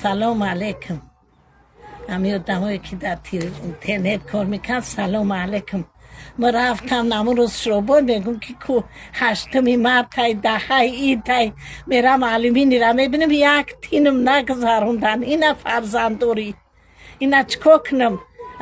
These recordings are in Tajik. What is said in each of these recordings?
Салому алейкум. Ҳами одамое, ки дар интернет кор мекунанд, салому алейкум. Ма рафтам намун рӯз Шуробод, мегум, ки ку 8-уми мартай, даҳаи идай, мерам алюминира мебинам, як тинам нагузарондан. Ина фарзанддорӣ, ина чӣ кор кунам?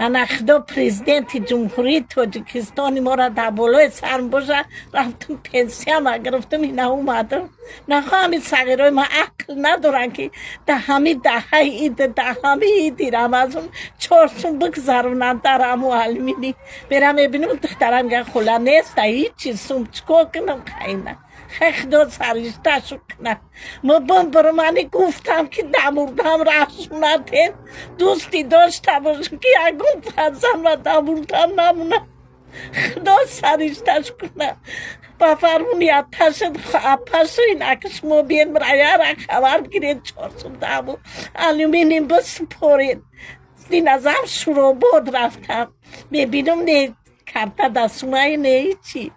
Ана худо президенти Ҷумҳурии Тоҷикистони моро дар болои сарм боша. Рафтам, пенсияма гирифтам, ина омадам. Нахоҳам, ин сағирои ма ақл надоранд, ки дар ҳами даҳаи ид, дар ҳами иди Рамазон 4 сум бигзаронанд дар ҳаму алюмини. Мерам, мебинам, духтарам мегӯяд, хула неста ҳичи сум. Чӣ кор кунам? Хайна, хай, худо саришташу кунад. Мо бимбирам. Ани гуфтам, ки дамурдам раҳшунатен дӯстӣ дошта бошам, ки ягон фарзанд ва дамурдам намонад. Худо саришташ кунад. Ба фармуни аташад апашу инаки шумо биен, мраяра хабар бигиред, 4 сум даму алюминим бисупоред. Диназам Шуробод рафтам, мебинам, не карта дастумаи, не ҳичи.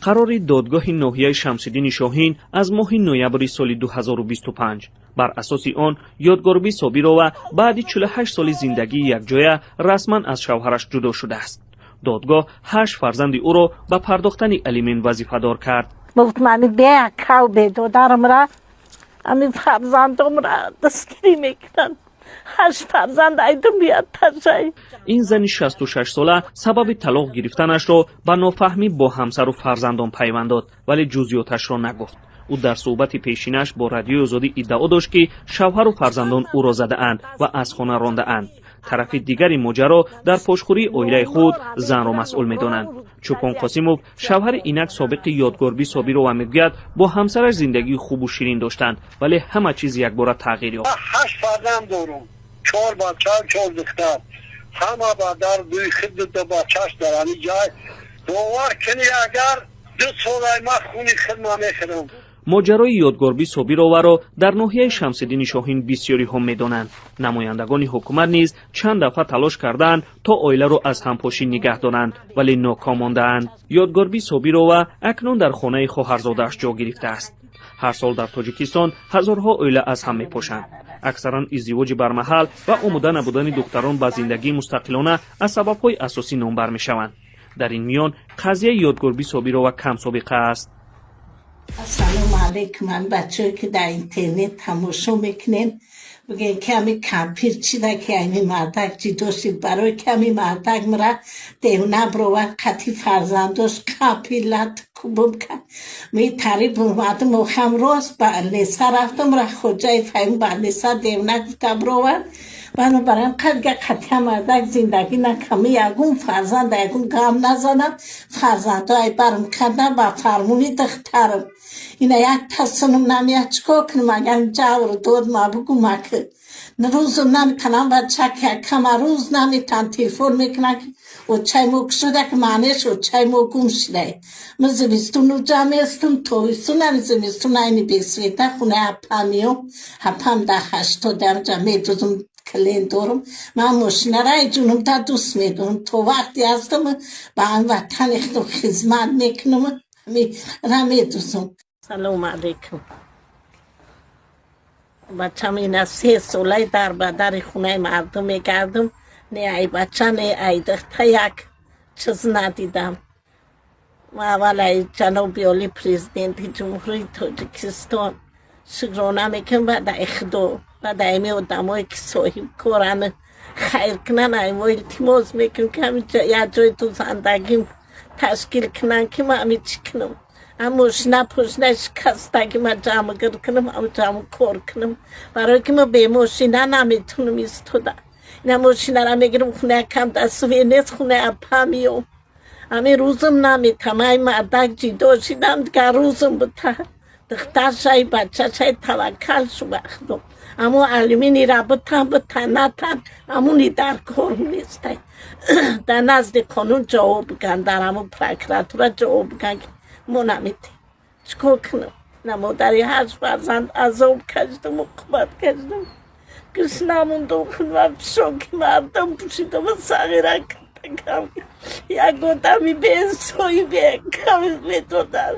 Қарори додгоҳи ноҳияи Шамсиддини Шоҳин аз моҳи ноябри соли 2025. Бар асоси он Ёдгорбӣ Собирова баъди 48 соли зиндагии якҷоя расман аз шавҳараш ҷудо шудааст. Додгоҳ ҳашт фарзанди ӯро ба пардохтани алимент вазифадор кард. Гуфтам, ами беакал бедодарамра, ами фарзандомра дастгирӣ мекунанд. Ҳашт фарзанд айдум бияташай. Ин зани 66-сола сабаби талоқ гирифтанашро ба нофаҳмӣ бо ҳамсару фарзандон пайванд дод, вале ҷузъиёташро нагуфт. Ӯ дар суҳбати пешинаш бо Радиои Озодӣ иддао дошт, ки шавҳару фарзандон ӯро задаанд ва аз хона рондаанд. Тарафи дигари моҷаро дар пошхӯрии оилаи худ занро масъул медонанд. Чӯпон Қосимов, шавҳари инак собиқи Ёдгорбӣ Собирова, мегӯяд, бо ҳамсараш зиндагии хубу ширин доштанд, вале ҳама чиз якбора тағйир ёфт. Ҳашт фарзанд дорум: чор бача, чор духтар. Ҳама ба дар дуи худ, дута бачаш дар ҳамин ҷай. Бовар кунӣ, агар 2 солай ман хуни худма мехӯрам. Моҷарои Ёдгорбӣ Собироваро дар ноҳияи Шамсиддини Шоҳин бисёриҳо медонанд. Намояндагони ҳукумат низ чанд дафъа талош кардаанд, то оиларо аз ҳампошӣ нигаҳ доранд, вале ноком мондаанд. Ёдгорбӣ Собирова акнун дар хонаи хоҳарзодааш ҷо гирифтааст. Ҳар сол дар Тоҷикистон ҳазорҳо оила аз ҳам мепошанд. Аксаран издивоҷи бармаҳал ва омода набудани духтарон ба зиндагии мустақилона аз сабабҳои асосӣ номбар мешаванд. Дар ин миён қазияи Ёдгорбӣ Собирова камсобиқа аст. Ассалому алайкум. Ами бачаҳое, ки дар интернет тамошо мекунен, бигӯен, ки ами кампир чида, ки ами мардак ҷидо шид. Барои ки ами мардак мара девна бировард, қати фарзандош кампир лат кубум кард. Ми тари бурмадум, охам рост ба леса рафтам. Ра хоҷаи фаҳим ба леса девна гуфта бировард. Баъд бароям қадга қатъия мардак зиндагӣ накам, ягон фарзанд, ягон гам назанам. Фарзандо ай барм кардам ба фармони духтарам. Ина як тасунум намеяд. Чӣ кор кунам, агар ҷавр дод ма бугума, ки рӯзум наметанам. Бачак якама рӯз наметан, телефон мекунам, ки очаи мо кушода, ки маънеш очаи мо гум шудай. Ма зимистон уҷа местум, тобистон, зимистон айни бесвета хонаи апам меом. Апам дар 80 амҷа медузум, клиент дорум. Ман мошинара ай ҷунум та дӯст медорам. То вақте ҳастам, ба ан ватани худам хизмат мекунам, ра медузум. Салому алайкум. Бачам ина 3 солаи дар ба дари хонаи мардум мегардам. Не ай бача, не ай духта як чиз надидам. Ма аввал ай ҷаноби оли, президенти Ҷумҳурии Тоҷикистон шукрона мекунам, баъд ай худо, баъд айми одамое, ки соҳибкоран, хайр кунан. Ай мо илтимос мекунам, ки ҳамин як ҷои дузандагим ташкил кунанд, ки ман ҳами чӣ кунам, ҳам мошина пошина шикастагӣ ма ҷамъгир кунам, ҳам ҷамъ кор кунам, барое ки ма бемошина наметунам истода. Ина мошинара мегирам, хонаи кам дастуве нест, хонаи апа меом. Ҳамин рӯзам наметам. Ай мардак ҷидо шидам, дигар рӯзам бута. Духтаршай, бачашай, таваккал шу ба худо. Аммо алюминира бутан, бута натан, амуни дар кор нестай. Дар назди қонун ҷавоб биган, дар ҳамун прокуратура ҷавоб биган, ки мо наметем. Чӣ кор кунам? На, модари ҳашт фарзанд азоб кашидам, уқубат кашидам, гурусна мондум, худма пишоки мардум пӯшидам, сағира кардакам. Як одами бесоҳибе ками медодам,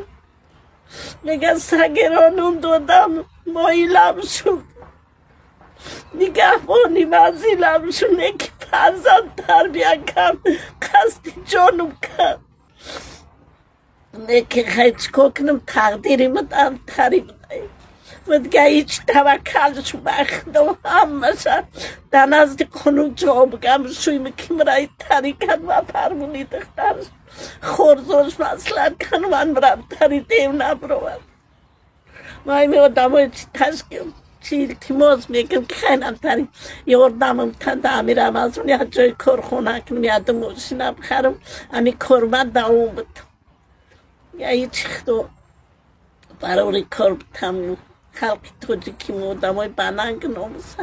меган сагеро нун додам, моилам шуд. Нигаҳбони манзилам шуне ки фарзанд тарбия кард, қасди ҷонум кард. Не ки хай чикор кунам, тақдири ман тари будай. Мадга ҳеҷ таваккал шу ба Худо, ҳамаша дар назди қонун ҷавобгам шуйм ки мраи тари кард ва фармуни духтарш хорзош маслиҳат кард, ман мрам тари дев набровад. Ман одамои чи ташкил чи илтимос мекунам ки хайнам тари ёрдамам та ами Рамазон як ҷои корхона кунам, як ду мошина бихарам, ами корман давом бутам. Я ҳеҷ Худо барори кор бутам. Халқи тоҷики мо одамои бананг номуса.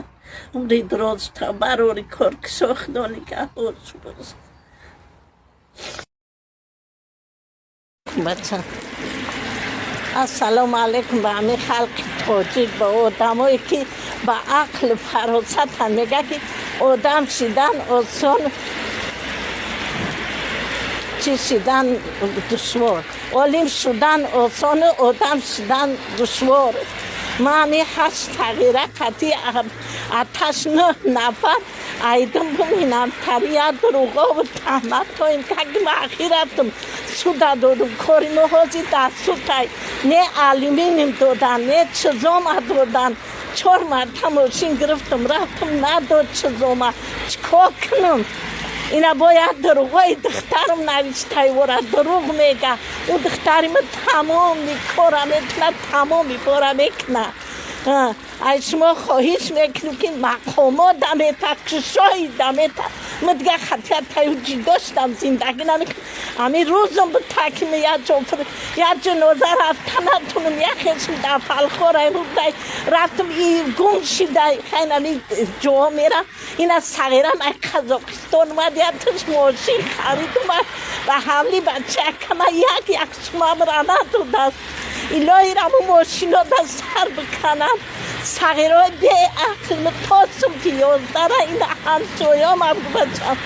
Умри дароз та барори кор кишо, Худо нигаҳборшу бошад. Бача, ассалому алайкум ба ҳамаи халқи тоҷик, ба одамое ки ба ақлу фаросатан. Мега ки одам шидан осон, чӣ шидан душвор. Олим шудан осону одам шудан душвор. Ман ҳами ҳашт тағйира қатъи аташ нӯҳ нафар айдим буминам тария дурӯғову таҳматҳоим как ахиратам суда додум. Кори мо ҳозир дар судай. Не алюминиум додан, не чизома додан. Чор марта мошин гирифтам, рафтам, надод чизома. Чикор кунам? Ина бояд дурӯғои духтарам навиштаи вора дурӯғ мега. Ӯ духтари ма тамоми кора мекунад, тамоми бора мекунад. Ай шумо хоҳиш мекунем ки мақомот дамета, кишои дамета. Ма дига хатия таю ҷидо шудам, зиндагӣ намекунам. Ами рӯзам бута ки ма як ҷо як ҷаноза рафта натунам, як хешм дар Фалхорай мурдай, рафтам и гум шидай. Хайн ами ҷо мерам. Ина сағирам ай Қазоқистон омад, як туш мошин харид омад ба ҳамли бачакама як як сумамра надодааст. Илоҳи раму мошино да сар биканам. Сағирои беақл митосум ки 11-ра ина ҳамсоёмам бачам.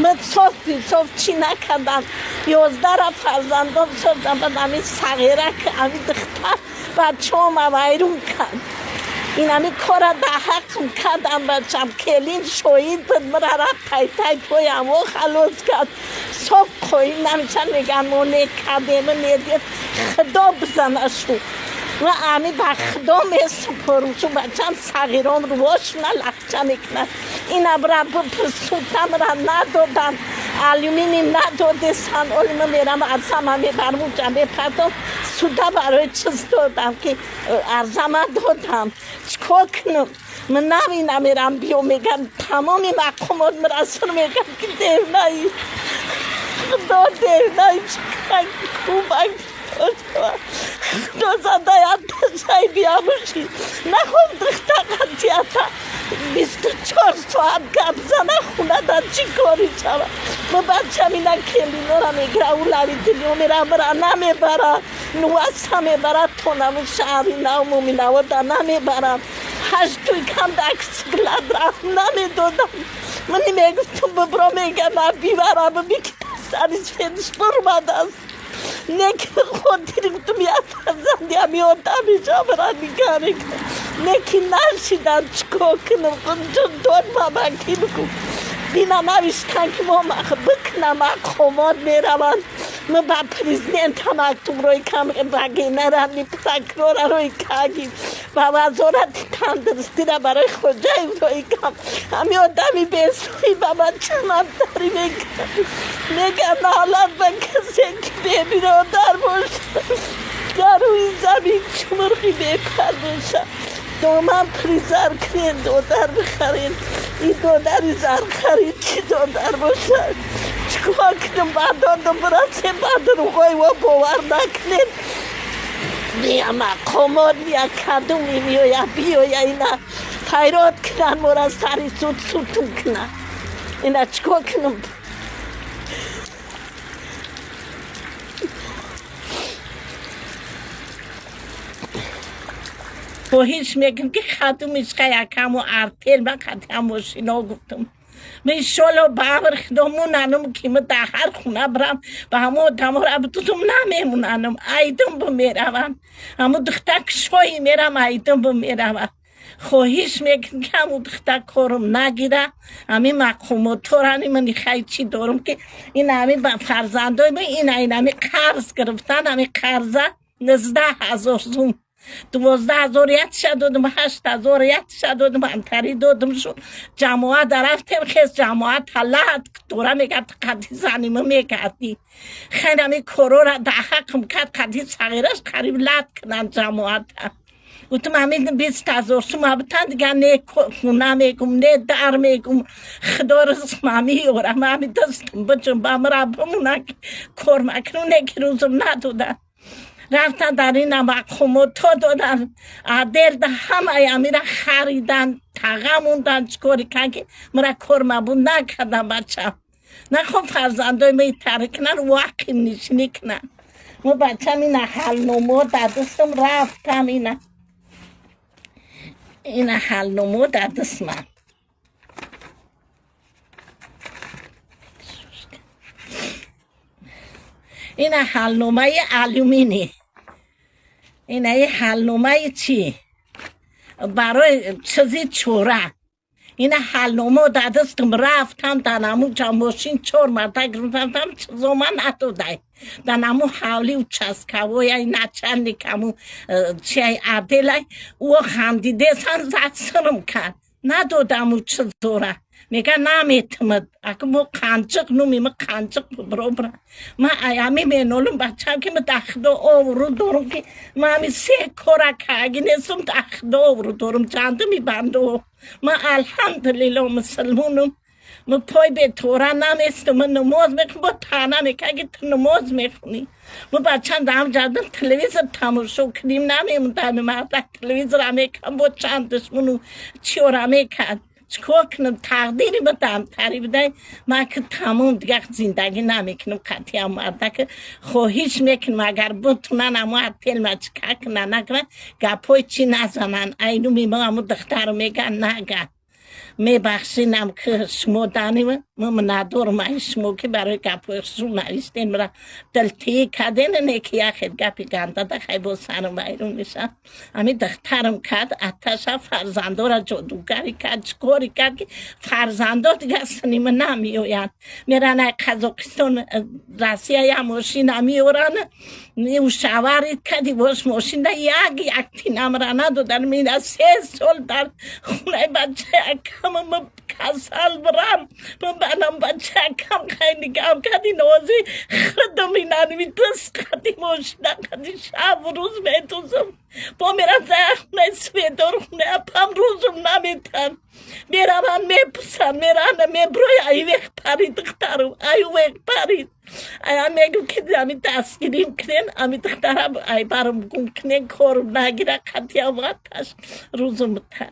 Ма соф бисоф чӣ накардам. 11-ра фарзандом созам, баъд ами сағира ами духтар бачаома вайрон кард. Ин ами кора дар ҳаққм кардам, бачам. Келин шоҳид буд, мара рафт тай-тай поямо халос кард. Соф қоим намешан, меган мо не кардем, не Худо бизанашу. Ма ами ба Худо месупорам, чун бачам сағиром рӯошуна лахча мекунад. Ина бра бипурсутамра надодам, алюминиум надодесан. Оли ма мерам арзама мебарам, унҷа мепардом. Суда барои чиз додам ки арзама додам. Чикор кунам? Ман навина мерам биё мегам, тамоми мақомот мара сур мегам ки девнаи. Худо девнаи чикар кӯмак Худо задай аташай биямуши. Нахом духта қатията 24 соат гап зана, хуна дар чӣ кори шава? Ма бачам ина келинора мегира, улави дунё мера, мара намебара, нуаса мебара, тонаму шаҳри нав Муминавода намебарам. Ҳаштуй кам дак сиглад рафт намедодам. Мани мегуфтум бибро, мега на биварам, бики сари фенш бурмадааст. Неки хотири гуфтум як фарзанди ами одами шавра нигаҳ мекунам. Неки нашидан, чикор кунам? Дод бабакӣ бикун. Бина навиштан ки мо бикунам, мақомот мераванд. Ма ба президента мактуб рӯй кам, ба генеральный прокурора рӯй кардим, ба вазорати тандурустира барои Хоҷаев рӯй кам. Ҳами одами бесӯи ба бачамам тари мекунад. Мегам налат ба касе ки бебиродар бошад. Дар рӯи замин чумурғи бепар бошад. Доман призар кунен, додар бихарен. Ин додари зархарид чӣ додар бошад? Чикор кунам? Баъдодам бирасем, ба дурӯғҳои во бовар накунем. Бия мақомот, бия кадуми меоя, биёя ина хайрот кунанд, мора сари суд сутун кунанд. Ина чикор кунам? Хоҳиш мекунам ки хадумиш якаму артел ма қатъия мошино гуфтам. Ма иншолло ба амри Худо мунанам ки ма дар ҳар хона бирам, ба ҳамо одамора битутум намемунанам, айдум бимеравам. Ҳамо духтар кишои мерам, айдум бимеравам. Хоҳиш мекунам, ки ҳамун духтар корум нагира. Ҳамин мақомотҳоро ман хай чӣ дорум, ки ин ҳамин ба фарзандои ман ин ҳамин қарз гирифтан, ҳамин қарза 19 000 сум, 12 000 якша додум, 8000 якша додум, ҳамтарӣ додум шуд. Ҷамоат рафтем, хез ҷамоат талат дора мекард, қади занима мекардӣ. Хеле ҳамин корора дар ҳаққм кард, қади сағираш қариб лат кунанд ҷамоата. Гуфтам, ҳамин 20 000 сума битан, дигар не хона мегум, не дар мегум. Худо ризқма меёрам, ҳамин дастам биҷум ба мара бимона, кор макунум, не ки рӯзум надоданд. Рафтан дар ина мақомотҳо додан, аделда ҳамаи амира харидан, таға мондан. Чикори кан, ки мара кор мабуд накардам. Бачам нахом фарзандои ма итара кунан, вақим нишинӣ кунан. Мо бачам ина ҳалномо дар дастам рафтам, ина ҳалномо дар дастман. Ина ҳалномаи алюминӣ, инаи ҳалномаи чӣ барои чизи чора. Ина ҳалномо дар дастам рафтам, дар намуҷа мошин чор марта гирифтам, чизома надодай. Дар наму ҳавли участковой начальник аму чиай аделай ӯ хандидесан, зад сирм кард, надодаму чизора. Мега наметимад, ака мо қанчиқ нуми ма қанчиқ бробра. Ма аями менолум, бачам, ки ма дахдо овру дорум, ки ма ами се кора каги несум, дахдо овру дорум, чандуми бандо. Ма алҳамдулилло мусулмонум, ма пой бетора наместум, ма намоз мехонам. Бо тана мека, ки ту намоз мехонӣ. Ма бачам дам ҷадам телевизор тамошо кунем намемондам, мардак телевизора мекам, бо чанд душману чиёра мекард. Чикор кунам, тақдири ма дамтарӣ будай. Ман ки тамом дигар зиндагӣ намекунам қатъиян мардак. Хоҳиш мекунам, агар бутунан амо ателма чикар кунан, накунан, гапҳои чӣ назанан, айнуми ма аму духтару меган нага. Мебахшинам, ки шумо данима ма надорам ай шумо, ки барои гапҳои хушрӯ навиштен, мара дилтии карден. Не ки яхел гапи гандада хай бо сарам вайрон мешам. Ами духтарам кард аташа, фарзандора ҷодугарӣ кард, чикорӣ кард, ки фарзандо дигар синима намеоянд. Меран ай Қазоқистон, Россия я мошина меоранд, шавари кади бош мошина як як тинамра надодан. Мина 3 сол дар хонаи бачаякам ма касал бирам, ма банам бачаякам хай нигам кади нози худам инанми даст қади мошина қади шаб рӯз метузам. Бо мерам дар хонаи сведор, хонаи апам, рӯзум наметам. Мераванд, мепурсанд, меранда меброи, ай вех парид духтару, ай вех парид. Ай мегум, ки ами дастгирим кунен, ами духтарам ай барам гум кунен, корум нагира қатъиям ваташ рӯзум та.